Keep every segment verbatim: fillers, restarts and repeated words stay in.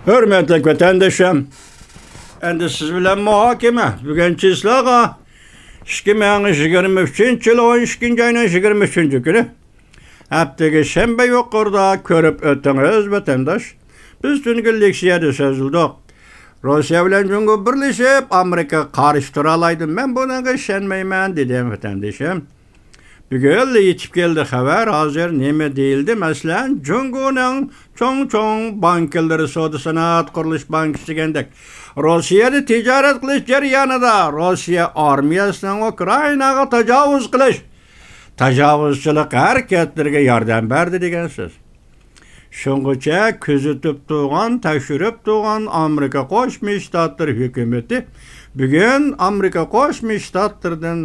ھۆرمەتلىك ۋەتەندىشىم، ئەمدى سىز بىلەن مۇھاكىمە. بۈگۈن چىسلاغا ئىككى مىڭ يىگىرمە ئۈچىنچى يىل ئون ئىككىنچى ئاينىڭ يىگىرمە ئۈچىنچى كۈنى. ھەپتىگە شەنبە يۇقىرىدا كۆرۈپ ئۆتتىڭىز، ۋەتەنداش. بىز تۈنۈگۈن لېكسىيەدە سۆزلىدۇق. روسىيە بىلەن جۇڭگو بىرلىشىپ، ئامېرىكىغا قارشى تۇرالايدۇ. مەن بۇنىڭغا ئىشەنمەيمەن، دېدىم، ۋەتەندىشىم. بۈگۈنلا يېتىپ كەلدى خەۋەر. ھازىر نېمە دېيىلدى؟ مەسىلەن، جۇڭگونىڭ چوڭ-چوڭ بانكىلىرى سودا-سانائەت، قۇرۇلۇش بانكىسى دېگەندەك، روسىيەدە تىجارەت قىلىش جەريانىدا روسىيە ئارمىيەسىنىڭ ئۇكرائىناغا تاجاۋۇز قىلىش، تاجاۋۇزچىلىق ھەرىكەتلىرىگە ياردەم بەردى دېگەن سۆز. شۇڭغىچە كۆزىتىپ تۇرغان، تەكشۈرۈپ تۇرغان ئامېرىكا قوشما شتاتلىرى ھۆكۈمىتى بۈگۈن ئامېرىكا قوشما شتاتلىرىدىن،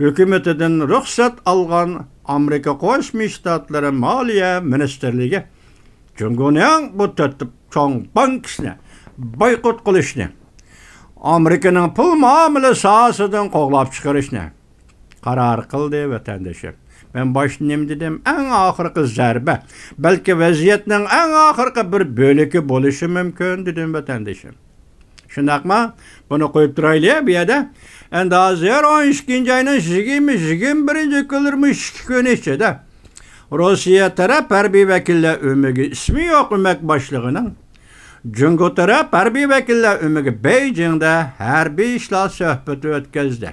ھۆكۈمىتىدىن رۇخسەت ئالغان ئامېرىكا قوشما شتاتلىرى مالىيە مىنىستىرلىكى جۇڭگونىڭ بۇ تۆت چوڭ بانكىسىنى بايقۇت قىلىشنى، ئامېرىكىنىڭ پۇل مۇئامىلە ساھەسىدىن قوغلاپ چىقىرىشنى قارار قىلدى، ۋەتەندىشىم. مەن باشتا نېمە دېدىم؟ ئەڭ ئاخىرقى زەربە، بەلكى ۋەزىيەتنىڭ ئەڭ ئاخىرقى بىر بۆلىكى بولۇشى مۇمكىن، دېدىم، ۋەتەندىشىم. شۇنداقمۇ؟ بۇنى قويۇپ تۇرايلى بۇ يەردە. ئەمدى ھازىر ئون ئىككىنچى ئاينىڭ يىگىرمە، يىگىرمە بىرىنچى كۈنلىرىمۇ ئىككى كۈن ئىچىدە روسىيە تەرەپ ھەربىي ۋەكىللەر ئۆمىكى، ئىسمى يوق ئۆمەك باشلىقىنىڭ جۇڭگو تەرەپ ھەربىي ۋەكىللەر ئۆمىكى بېيجىڭدا ھەربىي ئىشلار سۆھبىتى ئۆتكۈزدى.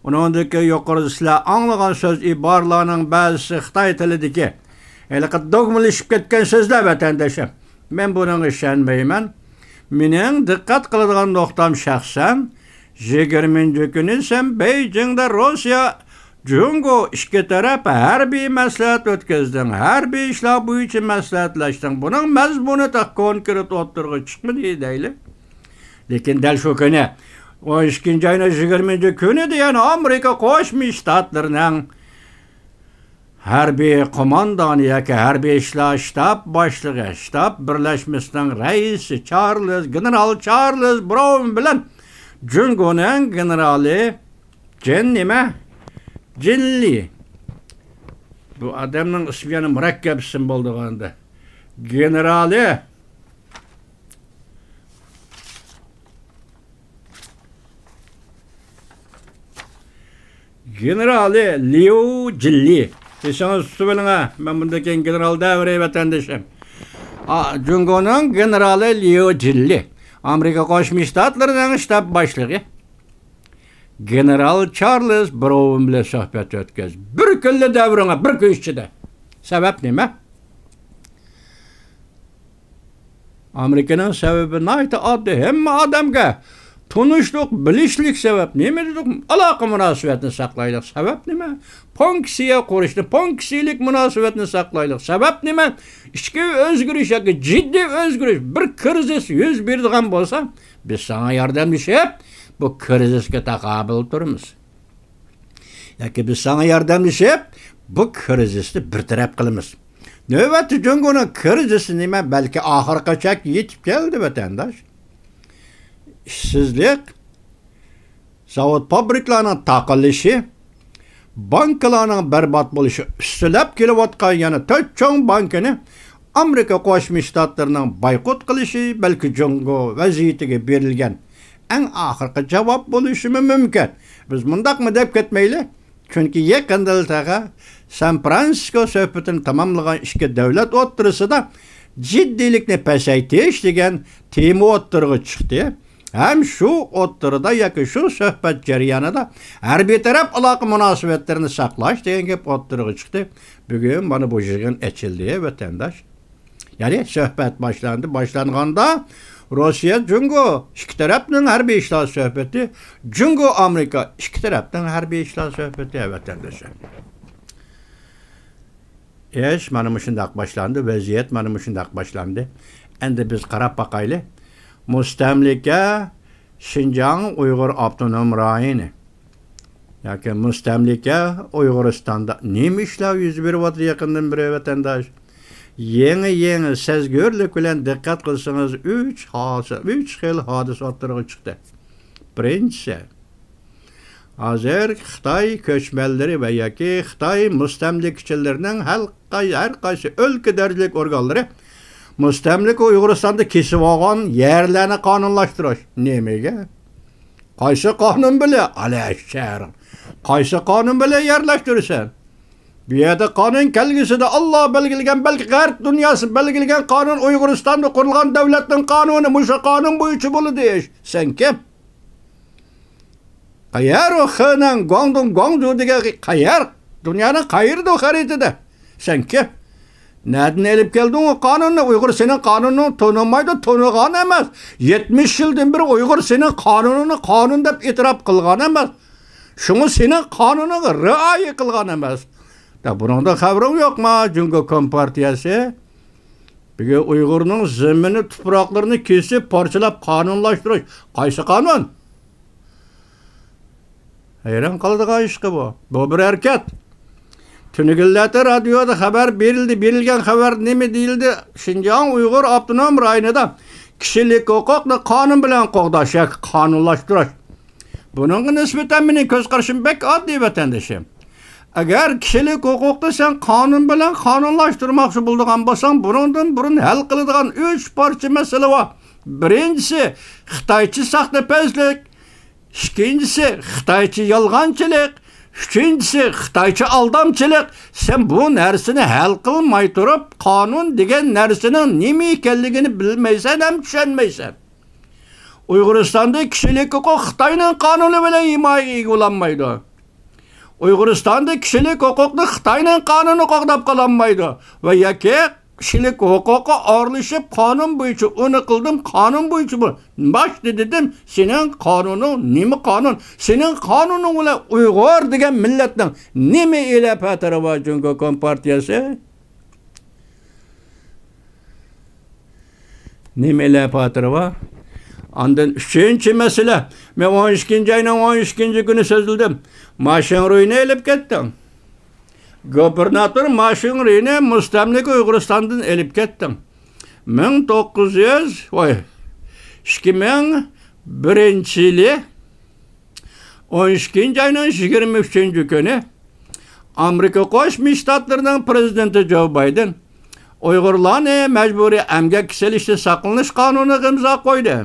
ئۇنىڭدىكى يۇقىرىدا سىلەر ئاڭلىغان سۆز ئىبارىلەرنىڭ بەزىسى خىتاي تىلىدىكى ھېلىقى دوگمىلىشىپ كەتكەن سۆزلەر، ۋەتەندىشىم. مەن بۇنىڭغا ئىشەنمەيمەن. مېنىڭ دىققەت قىلىدىغان نۇقتام شەخسەن يىگىرمىنچى كۈنى سەن بېيجىڭدا روسىيە، جۇڭگو ئىككى تەرەپ ھەربىي مەسلىھەت ئۆتكۈزدۈڭ، ھەربىي ئىشلار بويىچە مەسلىھەتلەشتىڭ. بۇنىڭ مەزمۇنى تېخى كونكرېت ئوتتۇرىغا چىقمىدى دەيلى. لېكىن دەل شۇ كۈنى، ئون ئىككىنچى ئاينىڭ يىگىرمىنچى كۈنىدە يەنە ئامېرىكا قوشما شتاتلىرىنىڭ ھەربىي قوماندانى ياكى ھەربىي ئىشلار شتاب باشلىقى، شتاب بىرلەشمىسىنىڭ رەئىسى چارلىز، گېنېرال چارلىز براۋن بىلەن جۇڭگونىڭ گېنېرالى جېن نېمە؟ جېن لى. بۇ ئادەمنىڭ ئىسمى يەنە مۇرەككەپ ئىسىم بولىدىغاندا. گېنېرالى گېنېرالى ليۇ جىنلى. ئېسىڭىزدە تۇتۇۋېلىڭ ھە، مەن بۇندىن كېيىن گېنېرال دەۋېرەي، ۋەتەندىشىم. ئا، جۇڭگونىڭ گېنېرالى ليۇ جىنلى، ئامېرىكا قوشما شتاتلىرىنىڭ شتاب باشلىقى، گېنېرال چارلىز براۋن بىلەن سۆھبەت ئۆتكۈز. بىر كۈنلا دەۋرىڭە، بىر كۈن ئىچىدە. سەۋەب نېمە؟ ئامېرىكىنىڭ سەۋەبى ناھايىتى ئاددىي، ھەممە ئادەمگە تونۇشلۇق، بىلىشلىك سەۋەب. نېمە دېدۇق؟ ئالاقە مۇناسىۋەتنى ساقلايلىق. سەۋەب نېمە؟ پونكسىيە قۇرۇشنى، پونكسىيىلىك مۇناسىۋەتنى ساقلايلىق. سەۋەب نېمە؟ ئىچكى ئۆزگىرىش ياكى جىددىي ئۆزگىرىش، بىر كىرىزىس يۈز بېرىدىغان بولسا، بىز ساڭا ياردەملىشىپ، بۇ كىرىزىسكە تاقابىل تۇرىمىز. ياكى بىز ساڭا ياردەملىشىپ، بۇ كىرىزىسنى بىر تەرەپ قىلىمىز. نۆۋەتتە جۇڭگونىڭ كىرىزىسى نېمە؟ بەلكى ئاخىرقى چەككە يېتىپ كەلدى، ۋەتەنداش. ئىشسىزلىق، زاۋۇت پابرىكىلارنىڭ تاقىلىشى، بانكىلارنىڭ بەربات بولۇشى، ئۈستىلەپ كېلىۋاتقان يەنە تۆت چوڭ بانكىنى ئامېرىكا قوشما شتاتلىرىنىڭ بايقۇت قىلىشى بەلكى جۇڭگو ۋەزىيىتىگە بېرىلگەن ئەڭ ئاخىرقى جاۋاب بولۇشىمۇ مۇمكىن. بىز مۇنداقمۇ دەپ كەتمەيلى، چۈنكى يېقىندىلا تېخى سان فرانسىسكو سۆھبىتىنى تاماملىغان ئىككى دۆلەت ئوتتۇرىسىدا جىددىيلىكنى پەسەيتىش دېگەن تېما ئوتتۇرىغا چىقتى. ھەم شۇ ئوتتۇرىدا ياكى شۇ سۆھبەت جەريانىدا ھەربىي تەرەپ ئالاقە مۇناسىۋەتلىرىنى ساقلاش دېگەن گەپ ئوتتۇرىغا چىقتى. بۈگۈن مانا بۇ يىغىن ئېچىلدى، ۋەتەنداش. يەنى سۆھبەت باشلاندى. باشلانغاندا روسىيە، جۇڭگو ئىككى تەرەپنىڭ ھەربىي ئىشلار سۆھبىتى، جۇڭگو ئامېرىكا ئىككى تەرەپنىڭ ھەربىي ئىشلار سۆھبىتى، ۋەتەنداشلار. ئىش مانا مۇشۇنداق باشلاندى، ۋەزىيەت مانا مۇشۇنداق باشلاندى. ئەمدى بىز قاراپ باقايلى. مۇستەملىكە شىنجاڭ ئۇيغۇر ئاپتونوم رايونى ياكى مۇستەملىكە ئۇيغۇرىستاندا نېمە ئىشلار يۈز بېرىۋاتىدۇ يېقىندىن بېرى، ۋەتەنداش؟ يېڭى، يېڭى سەزگۈرلۈك بىلەن دىققەت قىلسىڭىز، ئۈچ ھادىسە، ئۈچ خىل ھادىسە ئوتتۇرىغا چىقتى. بىرىنچىسى، ھازىر خىتاي كۆچمەنلىرى ۋە ياكى خىتاي مۇستەملىكىچىلىرىنىڭ ھەل-، ھەر قايسى ئۆلكە دەرىجىلىك ئورگانلىرى مۇستەملىكە ئۇيغۇرىستاندا كېسىۋالغان يەرلەرنى قانۇنلاشتۇرۇش. نېمىگە؟ قايسى قانۇن بىلەن؟ ئەلەششەر. قايسى قانۇن بىلەن يەرلەشتۈرىسەن؟ بۇ يەردە قانۇن كەلگۈسىدە ئاللا بەلگىلىگەن، بەلكى غەرب دۇنياسى بەلگىلىگەن قانۇن، ئۇيغۇرىستاندا قۇرۇلغان دۆلەتنىڭ قانۇنى مۇشۇ قانۇن بويىچە بولىدۇ. سەن كىم؟ قەيەر ئۇ خېنەن، گۇاڭدۇڭ، گۇاڭجۇ دېگەن قەيەر؟ دۇنيانىڭ قەيىرىدە ئۇ خەرىتىدە؟ سەن كىم؟ نەدىن ئېلىپ كەلدىڭ ئۇ قانۇننى؟ ئۇيغۇر سېنىڭ قانۇنۇڭنى تونۇمايدۇ، تونۇغان ئەمەس. يەتمىش يىلدىن بېرى ئۇيغۇر سېنىڭ قانۇنۇڭنى قانۇن دەپ ئېتىراپ قىلغان ئەمەس. شۇڭا سېنىڭ قانۇنۇڭغا رىئايە قىلغان ئەمەس. دە، بۇنىڭدىن خەۋىرىڭ يوقما، جۇڭگو كومپارتىيەسى؟ بۈگۈن ئۇيغۇرنىڭ زېمىنى، تۇپراقلىرىنى كېسىپ، پارچىلاپ قانۇنلاشتۇرۇش. قايسى قانۇن؟ ھەيران قالىدىغان ئىشقى بۇ. بۇ بىر ھەرىكەت. تۈنۈگۈنلەردە رادىيودا خەۋەر بېرىلدى، بېرىلگەن خەۋەر نېمە دېيىلدى؟ شىنجاڭ ئۇيغۇر ئاپتونوم رايونىدا كىشىلىك ھوقۇقنى قانۇن بىلەن قوغداش ياكى قانۇنلاشتۇرۇش. بۇنىڭغا نىسبەتەن مېنىڭ كۆز قارىشىم بەك ئاددىي، ۋەتەندىشىم. ئەگەر كىشىلىك ھوقۇقنى سەن قانۇن بىلەن قانۇنلاشتۇرماقچى بولىدىغان بولساڭ، بۇنىڭدىن بۇرۇن ھەل قىلىدىغان ئۈچ پارچە مەسىلە بار. بىرىنچىسى، خىتايچە ساختىپەزلىك. ئىككىنچىسى، خىتايچە يالغانچىلىق. ئۈچىنچىسى، خىتايچە ئالدامچىلىق. سەن بۇ نەرسىنى ھەل قىلماي تۇرۇپ، قانۇن دېگەن نەرسىنىڭ نېمە ئىكەنلىكىنى بىلمەيسەن ھەم چۈشەنمەيسەن. ئۇيغۇرىستاندا كىشىلىك ھوقۇق خىتاينىڭ قانۇنى بىلەن ھىمايىگە ئىگە بولالمايدۇ. ئۇيغۇرىستاندا كىشىلىك ھوقۇقنى خىتاينىڭ قانۇنى قوغداپ قالالمايدۇ. ۋە ياكى كىشىلىك ھوقۇققا ئارىلىشىپ، قانۇن بويىچە ئۇنى قىلدىم، قانۇن بويىچە بۇ، باشتا دېدىم، سېنىڭ قانۇنۇڭ نېمە قانۇن؟ سېنىڭ قانۇنۇڭ بىلەن ئۇيغۇر دېگەن مىللەتنىڭ نېمە ئېلە پەتىرى بار، جۇڭگو كومپارتىيەسى؟ نېمە ئېلە پەتىرى بار؟ ئاندىن ئۈچىنچى مەسىلە، مەن ئون ئىككىنچى ئاينىڭ ئون ئىككىنچى كۈنى سۆزلىدىم. ما شىڭرۇينى ئېلىپ كەتتىڭ. گۇبېرناتور ما شىڭرۇينى مۇستەملىكە ئۇيغۇرىستاندىن ئېلىپ كەتتىڭ. مىڭ توققۇز يۈز، ۋاي، ئىككى مىڭ بىرىنچى يىلى ئون ئىككىنچى ئاينىڭ يىگىرمە ئۈچىنچى كۈنى ئامېرىكا قوشما شتاتلىرىنىڭ پرېزىدېنتى جو بايدېن ئۇيغۇرلارنى مەجبۇرىي ئەمگەككە سېلىشتىن ساقلىنىش قانۇنىغا ئىمزا قويدى.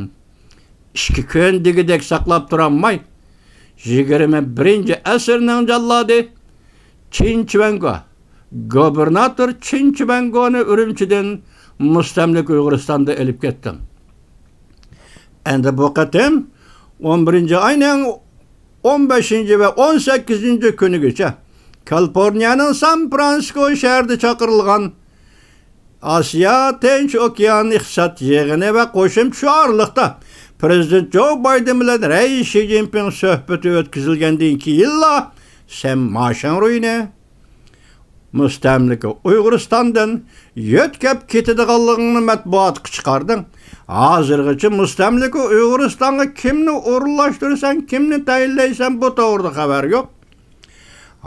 ئىككى كۈن دېگۈدەك ساقلاپ تۇرالماي، يىگىرمە بىرىنچى ئەسىرنىڭ جاللادى چىن چۈەنگو، گۇبېرناتور چىن چۈەنگونى ئۈرۈمچىدىن مۇستەملىكە ئۇيغۇرىستاندا ئېلىپ كەتتىم. ئەمدى بۇ قېتىم ئون بىرىنچى ئاينىڭ ئون بەشىنچى ۋە ئون سەككىزىنچى كۈنىگىچە كالىفورنىيەنىڭ سان فرانسىسكو شەھىرىدە چاقىرىلغان ئاسىيا تىنچ ئوكيان ئىقتىساد يىغىنى ۋە قوشۇمچە شوئارلىقتا پرېزىدېنت جو بايدېن بىلەن رەئىس شى جىنپىڭ سۆھبىتى ئۆتكۈزۈلگەندىن كېيىنلا سەن ما شىڭرۇينى مۇستەملىكە ئۇيغۇرىستاندىن يۆتكەپ كېتىدىغانلىقىڭنى مەتبۇئاتقا چىقاردىڭ. ھازىرغىچە مۇستەملىكە ئۇيغۇرىستانغا كىمنى ئورۇنلاشتۇرىسەن، كىمنى تەيىنلەيسەن، بۇ توغرىدا خەۋەر يوق.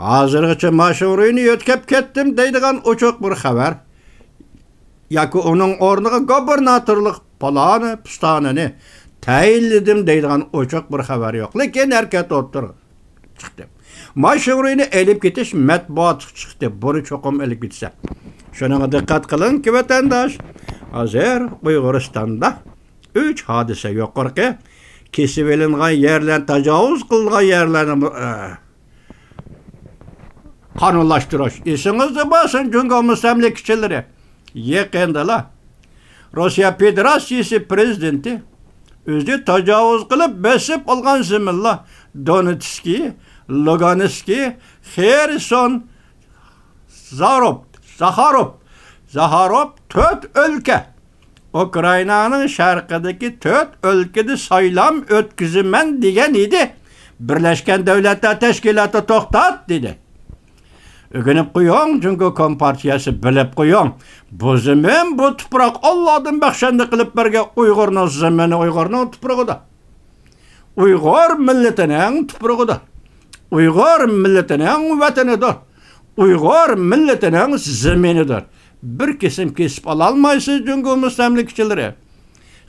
ھازىرغىچە ما شىڭرۇينى يۆتكەپ كەتتىم دەيدىغان ئوچۇق بىر خەۋەر ياكى ئۇنىڭ ئورنىغا گۇبېرناتورلۇق پالانى، پىستانىنى تەيىنلىدىم دەيدىغان ئوچۇق بىر خەۋەر يوق. لېكىن ھەرىكەت ئوتتۇرىغا چىقتى. ما شىڭرۇينى ئېلىپ كېتىش مەتبۇئاتقا چىقتى. بۇنى چوقۇم ئېلىپ كېتىسەن. شۇنىڭغا دىققەت قىلىڭكى، ۋەتەنداش، ھازىر ئۇيغۇرىستاندا ئۈچ ھادىسە يۇقىرىقى كېسىۋېلىنغان يەرلەر، تاجاۋۇز قىلىنغان يەرلەرنى، ئە، قانۇنلاشتۇرۇش. ئېسىڭىزدە بولسۇن، جۇڭگو مۇستەملىكىچىلىرى. يېقىندىلا روسىيە فېدېراتسىيىسى پرېزىدېنتى ئۆزى تاجاۋۇز قىلىپ بېسىپ ئالغان زېمىنلار دونېتسكى، لۇگانسكى، خېرسون، زاروپ، زاخاروپ، زاخاروپ تۆت ئۆلكە، ئۇكرائىنانىڭ شەرقىدىكى تۆت ئۆلكىدە سايلام ئۆتكۈزىمەن دېگەن ئىدى. بىرلەشكەن دۆلەتلەر تەشكىلاتى توختات دېدى. ئۆگىنىپ قويۇڭ، جۇڭگو كومپارتىيەسى، بىلىپ قويۇڭ. بۇ زېمىن، بۇ تۇپراق ئاللادىن بەخشەندە قىلىپ بەرگەن ئۇيغۇرنىڭ زېمىنى، ئۇيغۇرنىڭ تۇپرىقىدا. ئۇيغۇر مىللىتىنىڭ تۇپرىقىدا. ئۇيغۇر مىللىتىنىڭ ۋەتىنىدۇر. ئۇيغۇر مىللىتىنىڭ زېمىنىدۇر. بىر كېسىم كېسىپ ئالالمايسىز، جۇڭگو مۇستەملىكىچىلىرى.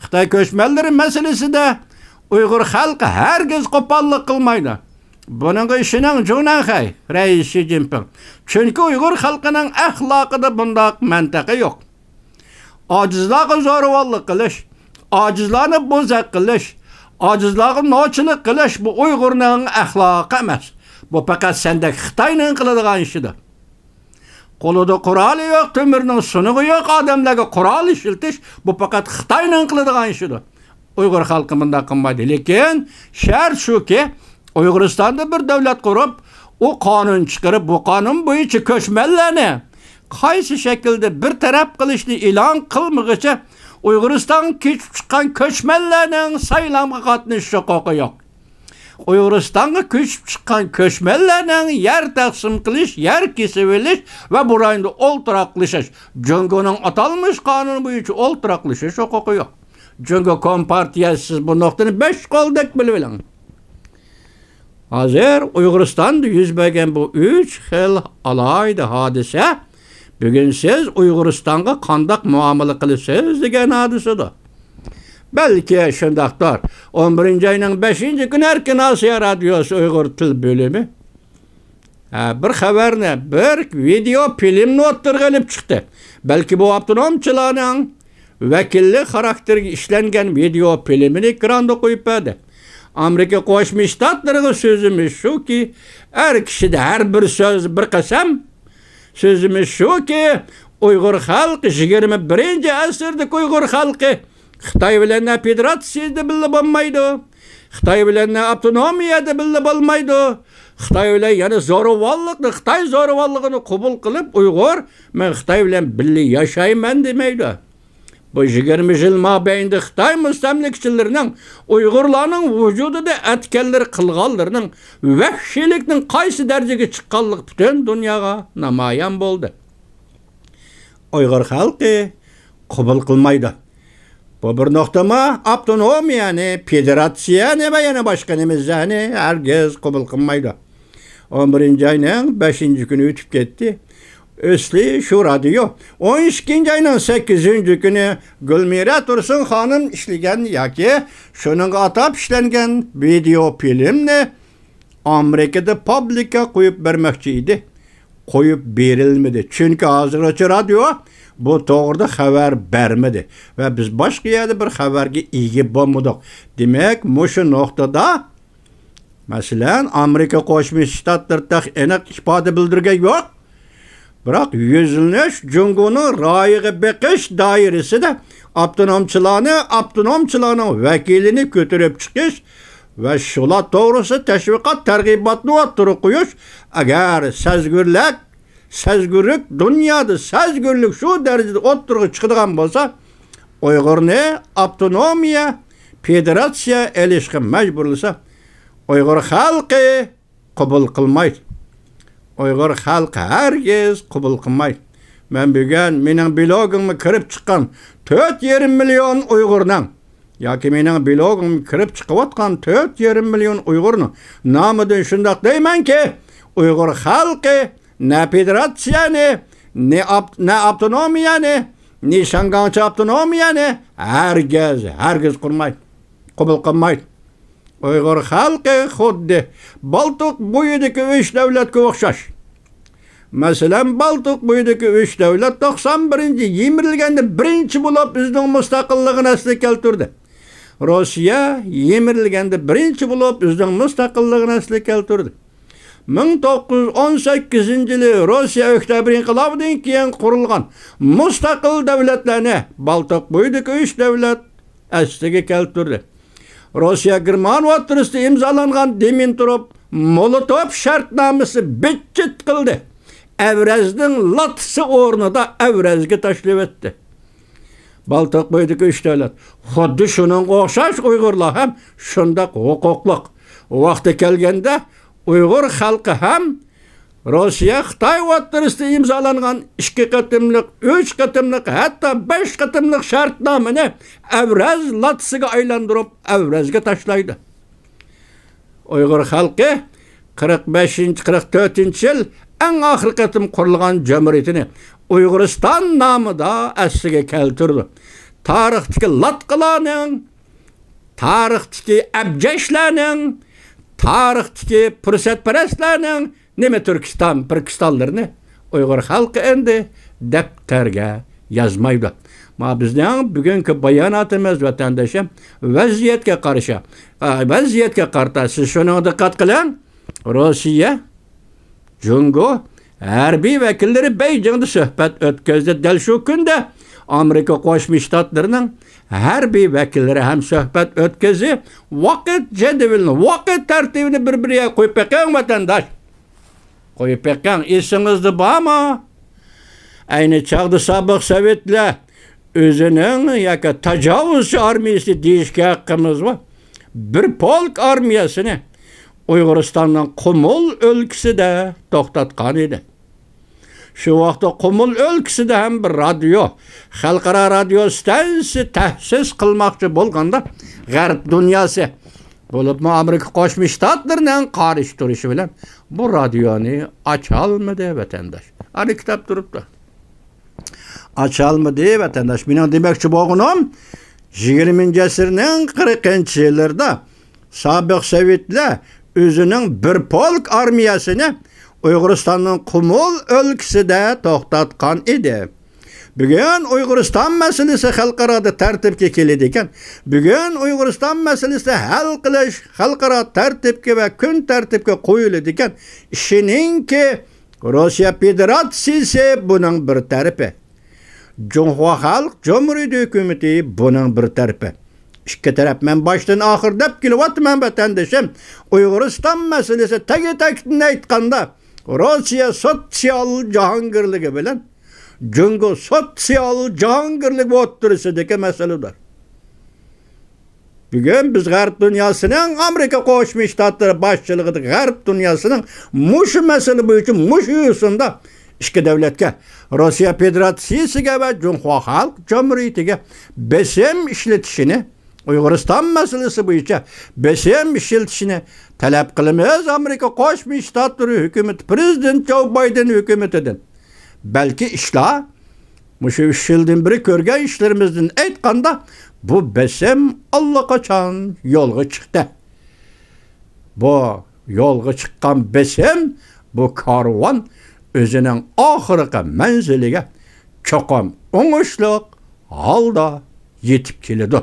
خىتاي كۆچمەنلىرى مەسىلىسىدە ئۇيغۇر خەلقى ھەرگىز قوپاللىق قىلمايدۇ. بۇنىڭغا ئىشىنىڭ جۇڭنەنخەي، رەئىس شى جىنپىڭ. چۈنكى ئۇيغۇر خەلقىنىڭ ئەخلاقىدا بۇنداق مەنتىقە يوق. ئاجىزلارغا زورىۋاللىق قىلىش، ئاجىزلارنى بوزەك قىلىش، ئاجىزلارغا نوچىلىق قىلىش بۇ ئۇيغۇرنىڭ ئەخلاقى ئەمەس. بۇ پەقەت سەندەك خىتاينىڭ قىلىدىغان ئىشىدۇر. قولىدا قورالى يوق، تۆمۈرنىڭ سۇنۇقى يوق ئادەملەرگە قورال ئىشلىتىش، بۇ پەقەت خىتاينىڭ قىلىدىغان ئىشىدۇر. ئۇيغۇر خەلقى مۇنداق قىلمايدۇ. لېكىن شەرت شۇكى، ئۇيغۇرىستاندا بىر دۆلەت قۇرۇپ، ئۇ قانۇن چىقىرىپ، بۇ قانۇن بويىچە كۆچمەنلەرنى قايسى شەكىلدە بىر تەرەپ قىلىشنى ئېلان قىلمىغۇچە، ئۇيغۇرىستانغا كۆچۈپ چىققان كۆچمەنلەرنىڭ سايلامغا قاتنىشىش ھوقۇقى يوق. ئۇيغۇرىستانغا كۆچۈپ چىققان كۆچمەنلەرنىڭ يەر تەقسىم قىلىش، يەر كېسىۋېلىش ۋە بۇ رايوندا ئولتۇراقلىشىش، جۇڭگونىڭ ئاتالمىش قانۇنى بويىچە ئولتۇراقلىشىش ھوقۇقى يوق. جۇڭگو كومپارتىيەسى سىز بۇ نۇقتىنى بەش قولدەك بىلىۋېلىڭ. ھازىر ئۇيغۇرىستاندا يۈز بەرگەن بۇ ئۈچ خىل ئالاھىدە ھادىسە بۈگۈن سىز ئۇيغۇرىستانغا قانداق مۇئامىلە قىلىسىز دېگەن ھادىسىدۇر. بەلكى شۇنداقتۇر. ئون بىرىنچى ئاينىڭ بەشىنچى كۈنى ئەركىن ئاسىيا رادىيوسى ئۇيغۇر تىل بۆلۈمى، ھە، بىر خەۋەرنى، بىر ۋىدېئو فىلىمنى ئوتتۇرىغا ئېلىپ چىقتى. بەلكى بۇ ئاپتونومچىلارنىڭ ۋەكىللىك خاراكتېرىگە ئىشلەنگەن ۋىدېئو فىلىمىنى ئېكراندا قويۇپ بەردى. ئامېرىكا قوشما شتاتلىرىغا سۆزىمىز شۇكى، ھەر كىشىدە ھەر بىر سۆز بىر قەسەم. سۆزىمىز شۇكى، ئۇيغۇر خەلقى يىگىرمە بىرىنچى ئەسىردىكى ئۇيغۇر خەلقى خىتاي بىلەن نە فېدېراتسىيەدە بىللە بولمايدۇ، خىتاي بىلەن نە ئاپتونومىيەدە بىللە بولمايدۇ، خىتاي بىلەن يەنە زورىۋاللىقنى، خىتاي زورىۋاللىقىنى قوبۇل قىلىپ، ئۇيغۇر، مەن خىتاي بىلەن بىللە ياشايمەن دېمەيدۇ. بۇ يىگىرمە يىل مابەينىدە خىتاي مۇستەملىكىچىلىرىنىڭ ئۇيغۇرلارنىڭ ۋۇجۇدىدا ئەتكەنلىرى، قىلغانلىرىنىڭ ۋەھشىيلىكنىڭ قايسى دەرىجىگە چىققانلىقى پۈتۈن دۇنياغا نامايان بولدى. ئۇيغۇر خەلقى قوبۇل قىلمايدۇ. بۇ بىر نۇقتىما، ئاپتونومىيەنى، فېدېراتسىيەنى ۋە يەنە باشقا نېمىلەرنى ھەرگىز قوبۇل قىلمايدۇ. ئون بىرىنچى ئاينىڭ بەشىنچى كۈنى ئۆتۈپ كەتتى. ئەسلى شۇ رادىيو ئون ئىككىنچى ئاينىڭ سەككىزىنچى كۈنى گۈلمىرە تۇرسۇن خانىم ئىشلىگەن ياكى شۇنىڭغا ئاتاپ ئىشلەنگەن ۋىدېئو فىلىمنى ئامېرىكىدا پابلىكقا قويۇپ بەرمەكچى ئىدى. قويۇپ بېرىلمىدى. چۈنكى ھازىرغىچە رادىيو بۇ توغرىدا خەۋەر بەرمىدى ۋە بىز باشقا يەردە بىر خەۋەرگە ئىگە بولمىدۇق. دېمەك، مۇشۇ نۇقتىدا، مەسىلەن، ئامېرىكا قوشما شتاتلىرى تېخى ئېنىق ئىپادە بىلدۈرگەن يوق. بىراق يۈزلىنىش جۇڭگونىڭ رايىغا بېقىش دائىرىسىدە ئاپتونومچىلارنى، ئاپتونومچىلارنىڭ ۋەكىلىنى كۆتۈرۈپ چىقىش ۋە شۇلار توغرىسىدا تەشۋىقات، تەرغىباتنى ئوتتۇرىغا قويۇش، ئەگەر سەزگۈرلۈك، سەزگۈرلۈك، دۇنيادا سەزگۈرلۈك شۇ دەرىجىدە ئوتتۇرىغا چىقىدىغان بولسا، ئۇيغۇرنى ئاپتونومىيە، فېدېراتسىيە ئېلىشقا مەجبۇرلىسا، ئۇيغۇر خەلقى قوبۇل قىلمايدۇ. ئۇيغۇر خەلقى ھەرگىز قوبۇل قىلمايدۇ. مەن بۈگۈن مېنىڭ بىلوگىمغا كىرىپ چىققان تۆت يېرىم مىليون ئۇيغۇرنىڭ ياكى مېنىڭ بىلوگىمغا كىرىپ چىقىۋاتقان تۆت يېرىم مىليون ئۇيغۇرنىڭ نامىدىن شۇنداق دەيمەنكى، ئۇيغۇر خەلقى نە فېدېراتسىيەنى، نە ئاپ-، نە ئاپتونومىيەنى، نە شياڭگاڭچە ئاپتونومىيەنى ھەرگىز، ھەرگىز قۇرمايدۇ، قوبۇل قىلمايدۇ. ئۇيغۇر خەلقى خۇددى بالتىق بويىدىكى ئۈچ دۆلەتكە ئوخشاش. مەسىلەن، بالتىق بويىدىكى ئۈچ دۆلەت توقسان بىرىنچى يىمىرىلگەندە بىرىنچى بولۇپ ئۆزىنىڭ مۇستەقىللىقىنى ئەسلىگە كەلتۈردى. روسىيە يىمىرىلگەندە بىرىنچى بولۇپ ئۆزىنىڭ مۇستەقىللىقىنى ئەسلىگە كەلتۈردى. مىڭ توققۇز يۈز ئون سەككىزىنچى يىلى روسىيە ئۆكتەبىر ئىنقىلابىدىن كېيىن قۇرۇلغان مۇستەقىل دۆلەتلەرنى بالتىق بويىدىكى ئۈچ دۆلەت ئەسلىگە كەلتۈردى. روسىيە گېرمان ئوتتۇرىسىدا ئىمزالانغان دىمىتروپ مولوتوف شەرتنامىسى بىتچىت قىلدى. ئەۋرەزنىڭ لاتىسى ئورنىدا ئەۋرەزگە تاشلىۋەتتى. بالتىق بويىدىكى ئۈچ دۆلەت. خۇددى شۇنىڭغا ئوخشاش ئۇيغۇرلار ھەم شۇنداق ھوقۇقلۇق. ۋاقتى كەلگەندە ئۇيغۇر خەلقى ھەم روسىيە، خىتاي ئوتتۇرىسىدا ئىمزالانغان ئىككى قېتىملىق، ئۈچ قېتىملىق، ھەتتا بەش قېتىملىق شەرتنامىنى ئەۋرەز لاتىسىغا ئايلاندۇرۇپ، ئەۋرەزگە تاشلايدۇ. ئۇيغۇر خەلقى قىرىق بەشىنچى، قىرىق تۆتىنچى يىل ئەڭ ئاخىرقى قېتىم قۇرۇلغان جۇمھۇرىيىتىنى ئۇيغۇرىستان نامىدا ئەسلىگە كەلتۈرىدۇ. تارىختىكى لاتقىلارنىڭ، تارىختىكى ئەبجەشلەرنىڭ، تارىختىكى پۇرسەتپەرەسلەرنىڭ نېمە تۈركىستان، پىركىستانلىرىنى ئۇيغۇر خەلقى ئەمدى دەپتەرگە يازمايدۇ. ما بىزنىڭ بۈگۈنكى باياناتىمىز، ۋەتەندىشىم، ۋەزىيەتكە قارىشا، ئا، ۋەزىيەتكە قارىتا. سىز شۇنىڭغا دىققەت قىلىڭ. روسىيە، جۇڭگو ھەربىي ۋەكىللىرى بېيجىڭدا سۆھبەت ئۆتكۈزدى. دەل شۇ كۈندە ئامېرىكا قوشما شتاتلىرىنىڭ ھەربىي ۋەكىللىرى ھەم سۆھبەت ئۆتكۈزدى. ۋاقىت جەدۋىلىنى، ۋاقىت تەرتىپىنى بىر-بىرىگە قويۇپ بېقىڭ، ۋەتەنداش. قويۇپ بېقىڭ، ئېسىڭىزدە بارمۇ؟ ئەينى چاغدا سابىق سوۋېتلەر ئۆزىنىڭ ياكى تاجاۋۇزچى ئارمىيىسى دېيىشكە ھەققىمىز بار، بىر پولك ئارمىيەسىنى ئۇيغۇرىستاننىڭ قۇمۇل ئۆلكىسىدە توختاتقان ئىدى. شۇ ۋاقىتتا قۇمۇل ئۆلكىسىدە ھەم بىر رادىيو، خەلقئارا رادىيو ستانسىسى تەسىس قىلماقچى بولغاندا، غەرب دۇنياسى، بولۇپمۇ ئامېرىكا قوشما شتاتلىرىنىڭ قارشى تۇرۇشى بىلەن بۇ رادىيونى ئاچالمىدى، ۋەتەنداش. ئانا كىتاب تۇرۇپتۇ. ئاچالمىدى، ۋەتەنداش. مېنىڭ دېمەكچى بولغىنىم، يىگىرمىنچى ئەسىرنىڭ قىرىقىنچى يىللىرىدا سابىق سوۋېتلەر ئۆزىنىڭ بىر پولك ئارمىيەسىنى ئۇيغۇرىستاننىڭ قۇمۇل ئۆلكىسىدە توختاتقان ئىدى. بۈگۈن ئۇيغۇرىستان مەسىلىسى خەلقئارادا تەرتىپكە كېلىدىكەن، بۈگۈن ئۇيغۇرىستان مەسىلىسى ھەل قىلىش خەلقئارا تەرتىپكە ۋە كۈن تەرتىپكە قويۇلىدىكەن. ئىشىنىڭكى، روسىيە فېدېراتسىيىسى بۇنىڭ بىر تەرىپى. جۇڭخۇا خەلق جۇمھۇرىيىتى ھۆكۈمىتى بۇنىڭ بىر تەرىپى. ئىككى تەرەپ، مەن باشتىن ئاخىر دەپ كېلىۋاتىمەن، ۋەتەندىشىم. ئۇيغۇرىستان مەسىلىسى تەگى-تەكتىنى ئېيتقاندا، روسىيە سوتسىيال جاھانگىرلىكى بىلەن جۇڭگو سوتسىيال جاھانگىرلىكى ئوتتۇرىسىدىكى مەسىلىدۇر. بۈگۈن بىز غەرب دۇنياسىنىڭ، ئامېرىكا قوشما شتاتلىرى باشچىلىقىدىكى غەرب دۇنياسىنىڭ مۇشۇ مەسىلە بويىچە مۇشۇ يوسۇندا ئىككى دۆلەتكە، روسىيە فېدېراتسىيىسىگە ۋە جۇڭخۇا خەلق جۇمھۇرىيىتىگە بېسىم ئىشلىتىشىنى، ئۇيغۇرىستان مەسىلىسى بويىچە بېسىم ئىشلىتىشىنى تەلەپ قىلىمىز ئامېرىكا قوشما شتاتلىرى ھۆكۈمىتى، پىرېزىدېنت جو بايدېن ھۆكۈمىتىدىن. بەلكى ئىشلار مۇشۇ ئۈچ يىلدىن بېرى كۆرگەن ئىشلىرىمىزدىن ئېيتقاندا، بۇ بېسىم ئاللىقاچان يولغا چىقتى. بۇ يولغا چىققان بېسىم، بۇ كارۋان ئۆزىنىڭ ئاخىرقى مەنزىلىگە چوقۇم ئوڭۇشلۇق ھالدا يېتىپ كېلىدۇ.